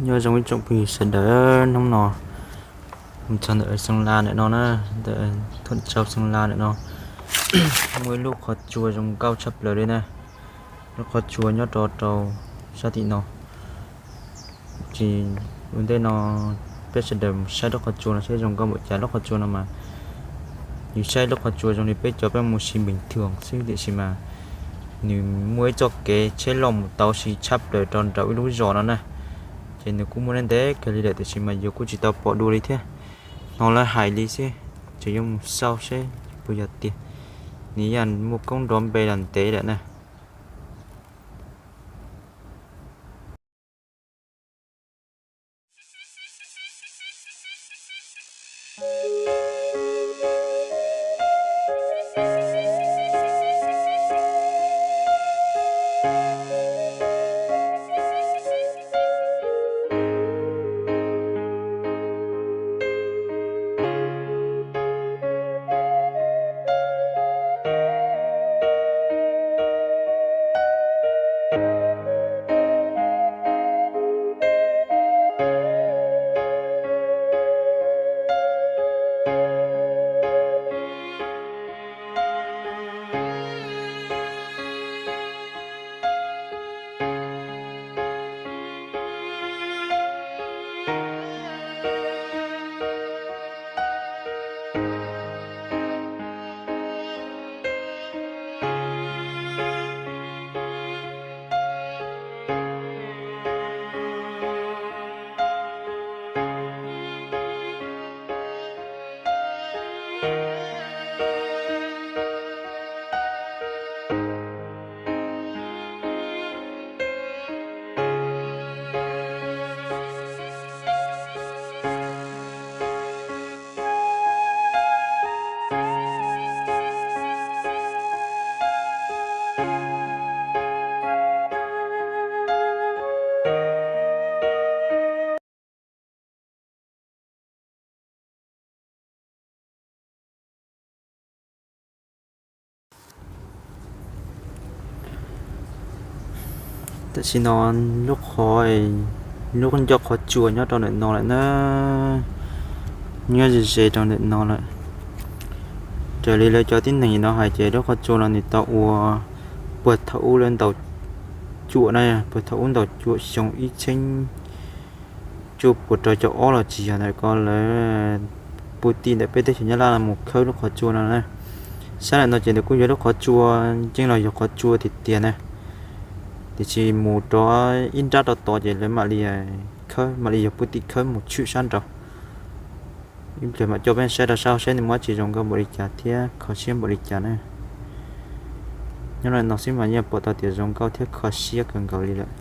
Nyob zoo ib tsoom phooj ywg sawv daws, hnub no mus txog ntawm Xeev Las ntawm no na, ntawm Thuam Tsau Xeev Las ntawm no, muaj ib lub qhov tsua zoo nkauj tshaj plaws li na. Lub qhov tsua nyob rau rau sab tim no. Ces ua ntej no peb sawv daws mus saib lub qhov tsua no seb zoo nkauj npaum cas. Lub qhov tsua no mas yus saib lub qhov tsua zoo li peb cov peb mus si bình thường xwb, tiam sis mas nws muaj ib txoj kev tsheb loj mus tau si tshaj plaws rau nraum ib lub zos no na. Ces nws kuj muaj ntev ntev kawg li lawm, tiam sis mas yus kuj tsis tau pom dua li thiab, hnov lawv hais li xwb. Ces yuav mus xauj seb puas yog tiag, nws yeej muaj koob nrov npe los ntev lawm na. Tam sim no lub qhov, lub ncauj qhov tsua nyob rau ntawm no lawm na, nyob ze ze rau ntawm no lawm. Raws li lawv cov tib neeg no hais ces lub qhov tsua no nws tau ua puag thaum ub lawv ntaus cuam na, puag thaum ub ntaus cuam xyoo ib txhiab cuaj puas rau caum ob los tsis yog ntawm ko lawv puag tim ntawm peb teb chaws Nyab Laj mus khawb lub qhov tsua no na. Sab ntawm no ces nws kuj yog lub qhov tsua, yeej los yog qhov tsua tiag tiag na, tiam sis mus rau ib nrab rau tod ces lawv mam li khawb, mam li yog puag tim khawb mus tshwm sab nraud. Ib pliag mam coj peb saib rau sab hauv seb nws muaj dab tsi zoo nkauj npaum li cas thiab kho siab npaum li cas na. Nyob ntawm no xwb mas yeej pom tau tias zoo nkauj thiab kho siab kawg nkaus li lawm.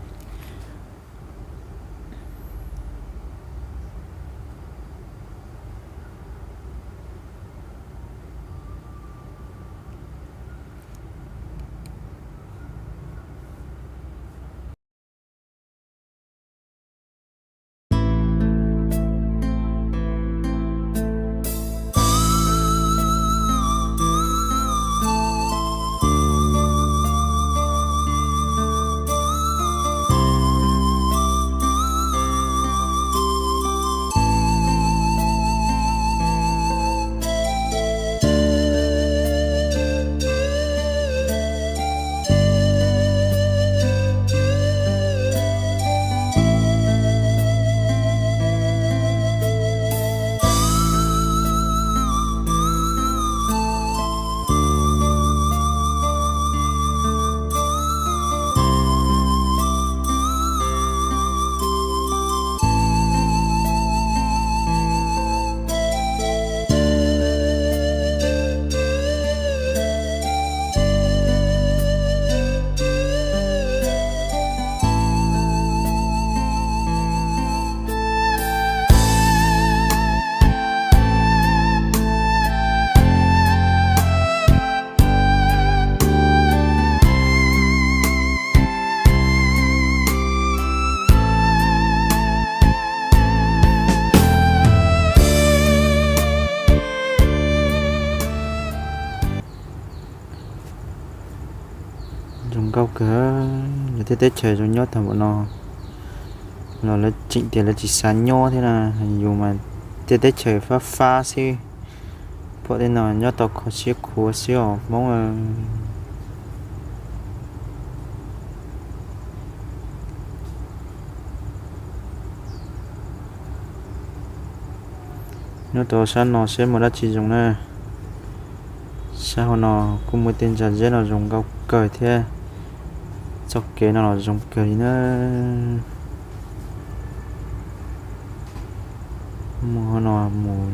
Zoo nkauj kawg, lawv tej teb chaws zoo nyob tag npaum no. Los lawv tseem tias lawv tsis xav nyob thiab na, yus mas tej teb chaws fab fab xwb, pom tej no nyob tau kho siab khuav xwb os Hmoob. Nyob rau sab no seb muaj dab tsi zoo na. Sab hauv no kuj muaj tej ntsa zeb no zoo nkauj kawg thiab. Txoj kev no los zoo kawg li na. Mus hauv no mus,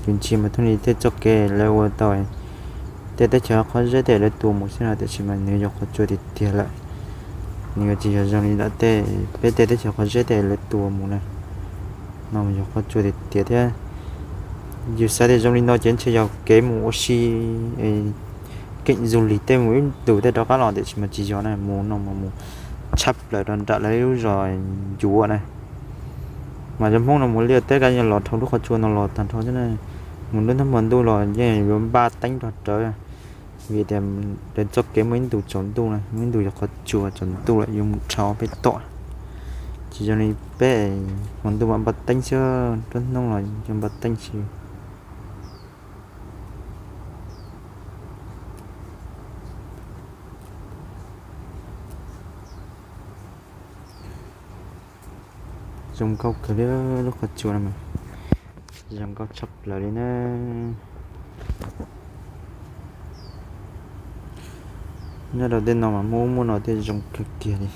yus ntsia mas thooj li tej txoj kev lawv ua tau tej teb chaws qhov zeb tej lawv tua mus xwb no, tiam sis mas nws yog qhov tsua tiag tiag lawm. Nws yuav tsis yog zoo li ntawm tej peb tej teb chaws qhov zeb tej lawv tua mus na. No yog qhov tsua tiag tiag thiab. Yus xav tias zoo li no ces ntshe yog kev mus ua si, keem du lig tej mus ib ntus tej rov qab los, tiam sis mas tsis yog na, mus no mas mus tshaj plaws rau nram lawv lub zos ncuav na. Mas cov Hmoob no mus liaj teb kaj los dhau lub qhov tsua no los tag nrho thiab na. Mus lub hnub hmo ntuj los yeej yuav npaj teeb nrog rawv, vim tias lawv txoj kev muaj ib ntus tsaus ntuj na, muaj ib ntus yog qhov tsua tsaus ntuj lawm yuav mus dhau peb tom. Tsis zoo li peb hmo ntuj mam npaj teeb xwb, lub hnub los yeej npaj teeb xwb. Zoo nkauj kawg li lub qhov tsua no mas, zoo nkauj tshaj plaws li na. Nyob rau tej no mas muaj ub muaj no tej zoo kawg kiag li.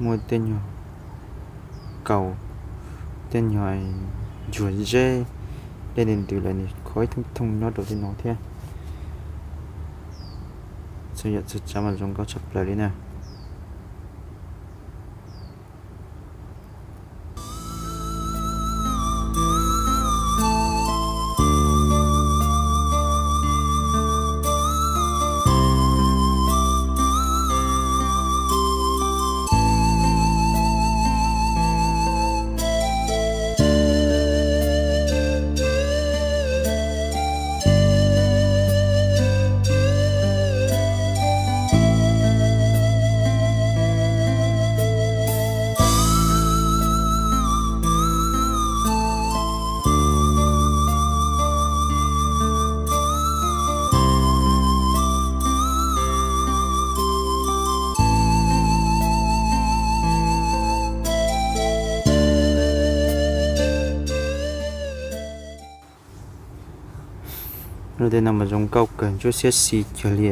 Muaj tej nyuag kaus, tej nyuag ntsuag zeb, dej ntws ntws lawm nws kho ib thooj thooj nyob rau tej no thiab. Txhua yam txhua tsav mas zoo nkauj tshaj plaws li na. Lub tej no mas zoo nkauj kawg ntsuab xiab xis kawg li.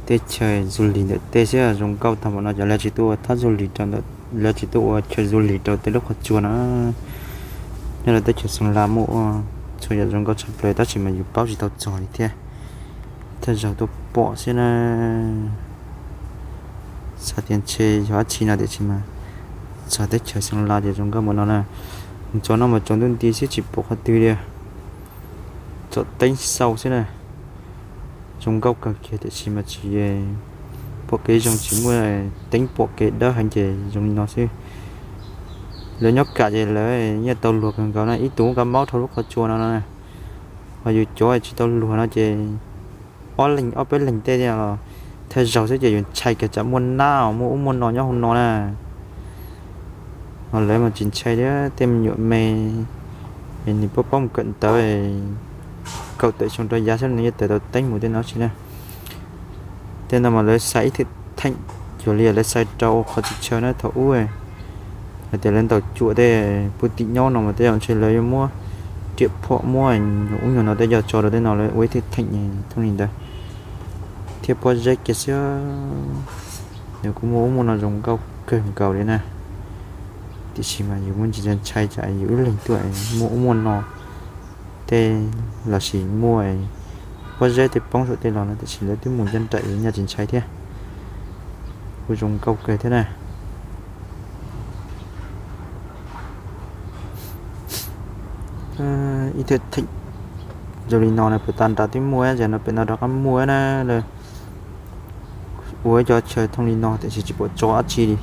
Teb chaws du lig ntawm tej xwb zoo nkauj tag npaum no, cov lawv tsis tuaj ua thab du lig rau ntawm, lawv tsis tuaj ua chaw du lig rau tej lub qhov tsua no. Nyob rau teb chaws Xeev Las muaj ua txhua yam zoo nkauj tshaj plaws tab sis mas yus paub tsis tau txog li thiab. Thawj zaug tuaj pom xwb na. Xav tias ntshe yog dab tsi no tiam sis mas txog teb chaws Xeev Las ces zoo nkauj npaum no na. Mus txog no mas tsaus ntuj nti xwb tsis pom qhov twg li. Txom teeb xau xwb na. Zoo nkauj kawg kiag tiam sis mas tsis pom kev zoo, tsis muaj teeb pom kev dawb heev ces zoo li no xwb. Lawv nyob kam ces lawv yeej tau luag kawg nkaus na, ib tug kab mob dhau lub qhov tsua no no. Ho yus cov tsis tau luag no ces ob leeg ob peb leeg tej los thawj zaug xwb ces yus ntshai kiag tsam muaj nab muaj ub muaj no nyob hauv no na. Ho lawv mas tsis ntshai thiab, tej me nyuam me es nws paub paub mus kawm ntawv, kaum tawm xyoo rau yav xwb nws yeej tawm tau teeb mus tej no tsis na. Tej no mas lawv xaiv ib thim theem, cuag li lawv xaiv rau ua qhov tsis chaw na thaum ub. Hais tias lawv ntaus cuam tej puag tim nyob no mas tej zaum ntshe lawv yuav muab riam phom muab nyuag ub nyuag no tej yog tso rau tej no lawv ua ib thim theem thooj li ntawd. Thiab pob zeb kiag xwb, nws kuj muaj ub muaj no zoo nkauj kawg nkaus li na. Tiam sis mas yus muaj ntsis ntshai tsam yus ib leeg tuaj muaj ub muaj no tej lossis muaj pob zeb tej poob saum tej los no, tiam sis lawv twb mus ncaj nraim nyaj tsis ntshai thiab. Kuj zoo nkauj kawg thiab na. Ib thim theem zoo li no na puag ta nrad twb muaj, ces no pem no rov qab muaj na. Ua ib co chaw thooj li no tiam sis tsis pom tso dab tsi li.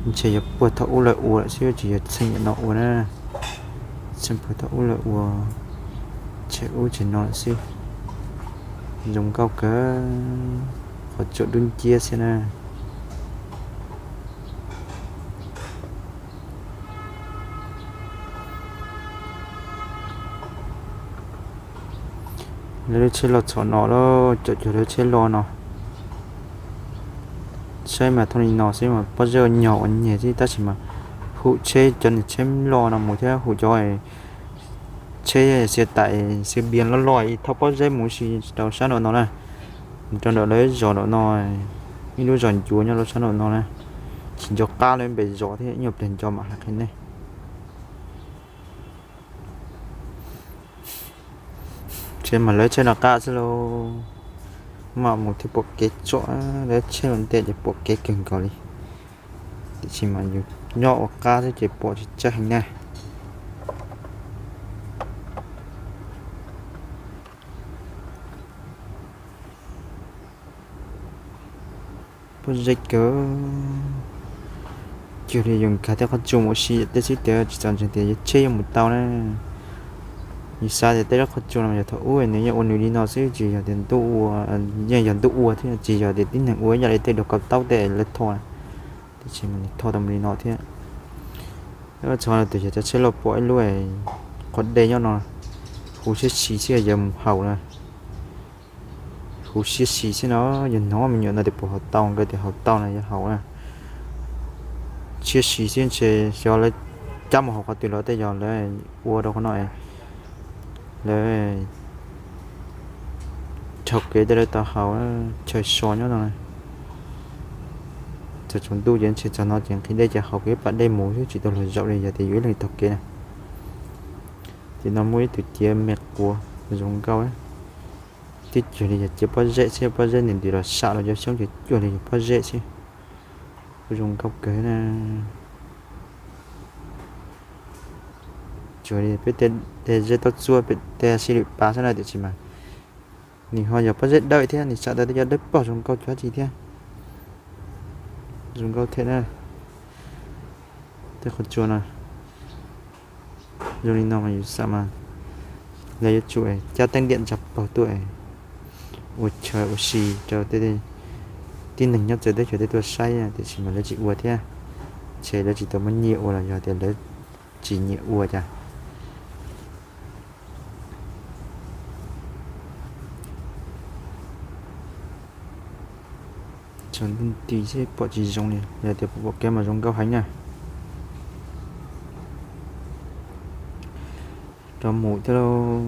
Ntshe yog puag thaum ub lawv ua lawm xwb, tsis yog txheej no ua na. Txheej puag thaum ub lawv ua chaw ub chaw no lawm xwb. Zoo nkauj kawg. Qhov tsua dub nciab xwb na. Lawv lub tsheb loj txhom no lawm, cov cov lawv tsheb loj no. Saib mas thooj li no xwb mas pob zeb ua nyog ua nyeg xwb, tab sis mas hum tsheb cov niag tsheb loj no mus thiab hum cov tsheb xiav tais xiav npias loj loj ib thauj pob zeb mus si rau sab nraum no na. Mus rau nram lawv zos nraum no, ib lub zos ncuav nyob rau sab nraum no na. Tsis nco qab lawv npe zos thiab, ib nyuag pliag nco mam hais qhia nej. Tsev mas lawv tsheb no qab xwb lauj. Mam mus thiaj pom kev tsom, lawv tsheb ua ntej ces pom kev kawg nkaus li. Tiam sis mas yus nyob ua qab xwb ces pom tsis tseeb heev na. Pob zeb kawg. Cuag li yus nkag tej qhov tsua mus ua si tej xwb tias tsis txaus ntseeg tias yus tsheb yuav mus tau na. Yus xav tias tej lub qhov tsua no yog thaum ub nws yeej ua nws li no xwb, tsis yog tias ntuj ua, yeej yog ntuj ua thiab, tsis yog tias tib neeg ua ib yam li tej dog kaus taub tej lawv tho na. Tiam sis mas nws tho tau mus li no thiab. Txog no tus yog cov tsheb loj pom ib lub qhov dej nyob no, huv siab si xwb yog mus haus na. Huv siab si xwb no, yog hnov me nyuam no tias puas haus tau, nkawd tias haus tau no yog haus na. Siab si xwb ntshe xyov lawv cab mus haus qhov twg los tej yog lawv ua rau qhov no, lawv dhau kev tej lawv tau haus, chaw so nyob no. Txog tsaus ntuj ces ntshe txog no ces nqhis dej ces haus kev pas dej mus xwb tsis tau luag zaum li yog tias yus ib leeg taug kev na. Ces no muaj ib tug ciav me quav zoo nkauj, twb cuag li yog ciav pob zeb xwb, pob zeb nws ntim los sam los cov xyoob ces cuag li yog pob zeb xwb. Kuj zoo nkauj kawg na. Tsuas li peb tej zeb taub txuab peb tej sib lwm pab xwb na, tiam sis mas nws ho yog pob zeb dawb thiab, nws sam tau tej cov dawb paug zoo nkauj cuag dab tsi thiab. Zoo nkauj thiab na. Tej qhov tsua no zoo li no mas yus xav mas lawv yuav tsum cab teeb diam ntsa paug tuaj ua chaw ua si rau tib neeg nyob txawv teb chaws tej tuaj saib, tiam sis mas lawv tsis ua thiab. Ntshe lawv tsis tau muaj nyiaj ua los yog tias lawv tsis nyiam ua cas. Tsaus ntuj nti xwb pom tsis zoo li, yog tias pom kev mas zoo nkauj heev na. Rov mus thiab lauj,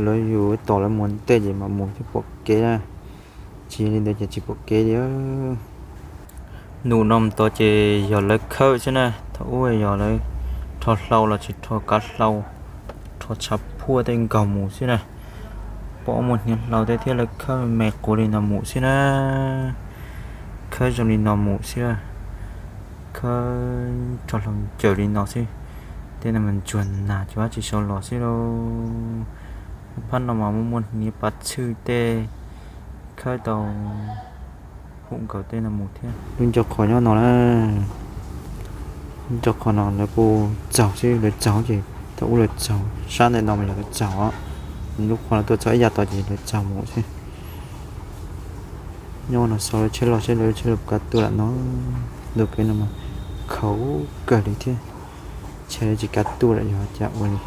lawv yus tos lawv mus ntej ces mam mus thiaj pom kev na. Tsis li ntawd ces tsis pom kev li. Num no mus tod ces yog lawv khawb xwb na, thaum ub yog lawv rho hlau los tsis rho kav hlau, rho tshav phuaj tej nkaug mus xwb na. Pom muaj hniav hlau tej thiab lawv khawb me quav li no mus xwb na. Khawb zoo li no mus xwb, khawb rho hlau ncaws li no xwb. Tej no mas ntsuag nag cov dab tsi sau los xwb lauj. Phab no mas muaj muaj hniav pas txhwj tej, khawb tau hum nkaus tej no mus thiab. Lub ncauj qhov nyob no na, lub ncauj qhov no lawv kuj txaug xwb, lawv txaug ces thaum ub lawv txaug, sab ntawm no mas yog lawv txaug os. Lub qhov no tuaj txog ib yav tod ces lawv txaug mus xwb. Nyob no xauj lawv tsheb loj seb lawv tsheb loj puas kav tuaj lam no. Ntu kev no mas khaus kawg li thiab, ntshe lawv tsis kav tuaj lawm yog cas ua li.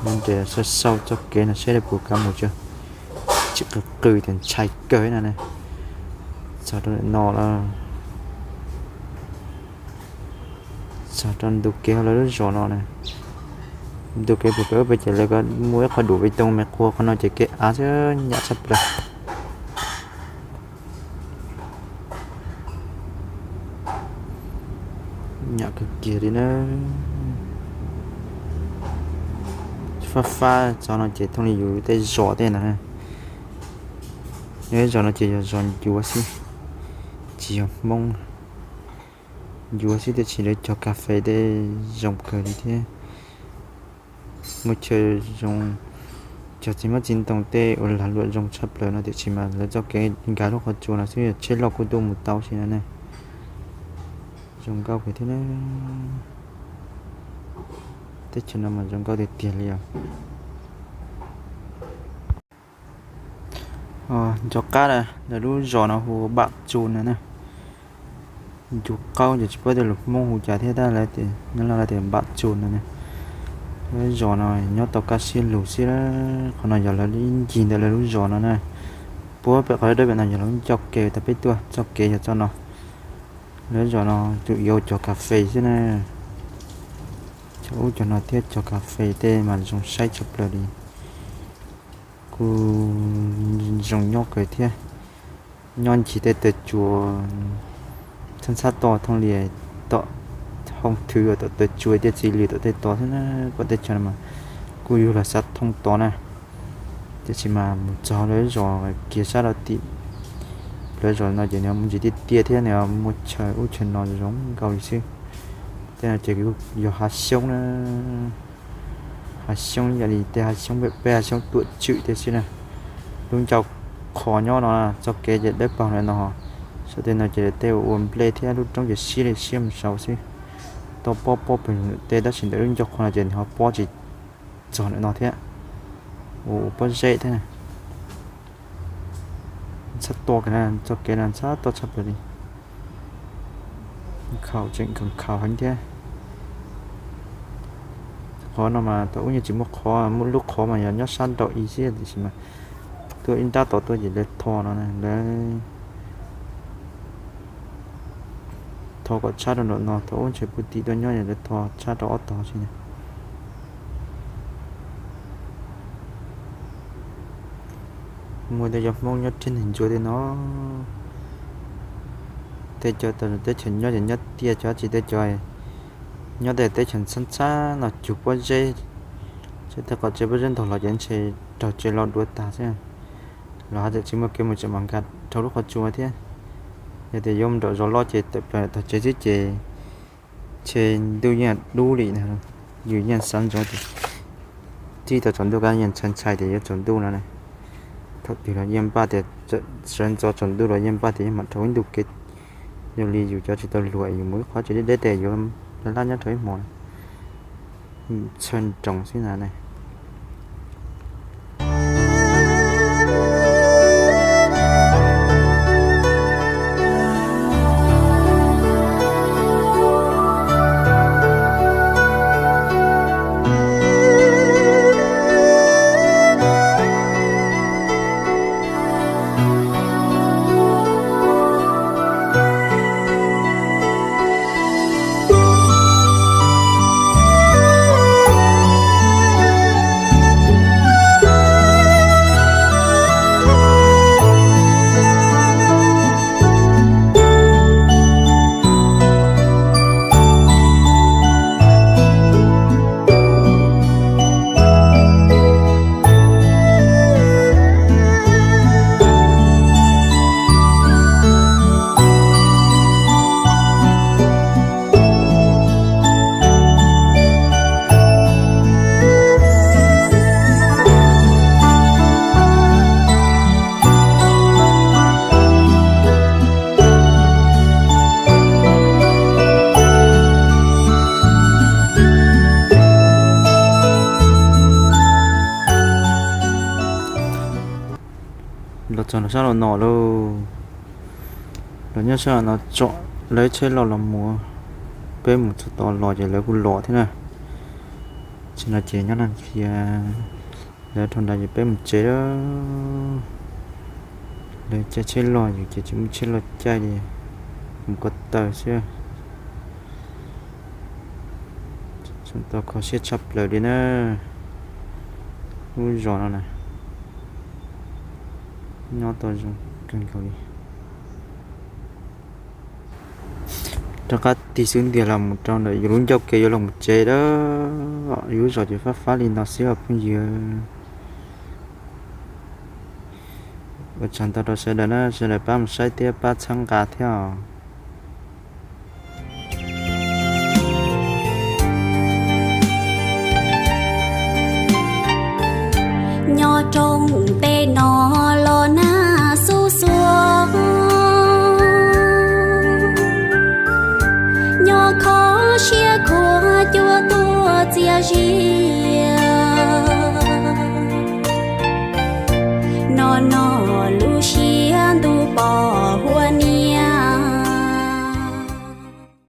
Nyob nres xauj xauj txoj kev no seb lawv puas kav mus tso. Tsis qw qw tias ntshai kawg no na. Txog rau no lawm. Txog rau ntu kev hauv lawv lub zos no na. Ntu kev puag pem ub pem ces lawv muaj ib qho dum pes toos me qhua, qhov no ces kev av xwb, nyam tshaj plaws. Nyam kawg kiag li na. Fab fab txog no ces thooj li yus tej zos tej no. Yog zos no ces yog zos ncuav xwb, tsis yog Hmoob. Ncuav xwb tiam sis lawv cog kas fes tej zoo kawg li thiab. Muaj chaw zoo, cog txiv hmab txiv ntoo tej ua lag luam zoo tshaj plaws no, tiam sis mas lawv txoj kev nkag lub qhov tsua no xwb yog tsheb loj kuj tuaj mus tau si no ne. Zoo nkauj kawg thiab na. Teb chaws no mas zoo nkauj tiag tiag li os. Nco qab na, lawv lub zos no hu Npam Tsu no na. Ncu qaub ces tsis paub tias lus Hmoob hu cas thiab tab lawv tias, nyob lawv tias Npam Tsu no na. Lub zos no nyob tau kaj siab lug xwb. Qhov no yog lawv ib ncig ntawm lawv lub zos no na. Puag pem qhov dawb dawb pem no yog lawv lub ncauj ke tas peb tuaj, txoj kev yog txoj no. Lawv zos no tus yuav cog kas fes xwb na. Cog ub cog no thiab cog kas fes tej mas zoo saib tshaj plaws li. Kuj zoo nyob kawg thiab. Nyob ncig tej taw tsua txhab txhab toj thooj li tom Hoob Thwv tom taw tsua tej txiv lws tom tej tod xwb na. Kom teb chaws no mas kuj yug los xav thooj tod na. Tiam sis mas mus txog lawv zos kiag sab rau tim lawv zos no ces nws mus ntsis tiaj tiaj thiab nws muaj chaw ub chaw no zoo nkaus li xwb. Tej no ces yog hav xyoob na. Hav xyoob yog li tej hav xyoob peb hav xyoob tuam tswm tej xwb na. Lub ncauj qhov nyob no, txoj kev ces dawb paug ntawm no. Saum tej no ces tej ua nplej thiab lub roob ces siab li siab mus saud xwb. Toj pob pob pes tej tab sis ntawm lub ncauj qhov no ces nws ho pob tsis txog ntawm no thiab. Ua pob zeb thiab. Ntxhab tuaj, txoj kev no ntxhab tuaj tshaj plaws li. Khaum tseem khaum heev thiab. Qhov no mas thaum ub yeej tsis muaj qhov, muaj lub qhov mas yog nyob sab nraum i xwb tiam sis mas tuaj ib nrab tom tuaj ces lawv tho no, lawv tho kom tshab rau nraum no, thaum ub ntshe puag tim tuaj nyob lawv tho tshab rau ob tog xwb. Muaj tej cov Hmoob nyob rhiab neeg ntsuav tej no. Tej cov teb chaws nyob ces nyob tiaj, cov tsis tej cov nyob tej teb chaws ntxhab ntxhab no cug pob zeb. Tej qhov tsev pob zeb ntog los ces ntshe raug tsev lo duav tag xwb. Los haj tseem tsis muaj kev mus tseem mam nkag rau lub qhov tsua thiab. Yog tias yuav mus nram zos loj ces tawm plaws tog tsev xwb ces ntshe ntuj yeej dub li na. Yus yeej xav ntsoov tias txij thaum tsaus ntuj kab yeej ntshai ntshai tias yuav tsaus ntuj no na. Thaum twg los yeej npaj tias sawv ntxov tsaus ntuj los yeej npaj tias yeej mam dhau ib ntu kev. Yog li yus cov tsis tau luag yus mus ib qhov tsev deb deb tes yuav laj laj nyob rau ib hmo na. Txhawj nroos xwb na ne. Los txog los sab los no lauj. Los nyob sab los no tsom lawv tsheb loj los mus. Peb mus txog tod los ces lawv kuj los thiab na. Tsis no ces nyob no thiab. Lawv dhau ntawd ces peb mus tsev lawm. Lawv caij tsheb loj yus ces tsis muaj tsheb loj caij li, mus ko taw xwb. Tau kho siab tshaj plaws li na. Lub zos no na, nyob tau zoo kawg nkaus li. Rov qab tig xub ntiag los mus rau ntawm yus lub ncauj kev yuav los mus tsev lawm. Yus lub zos ces fab fab li no xwb os phooj ywg. Ua tsaug ntau rau sawv daws na, sawv daws pab mus saib thiab pab txhawb nqa thiab os. Nyob roob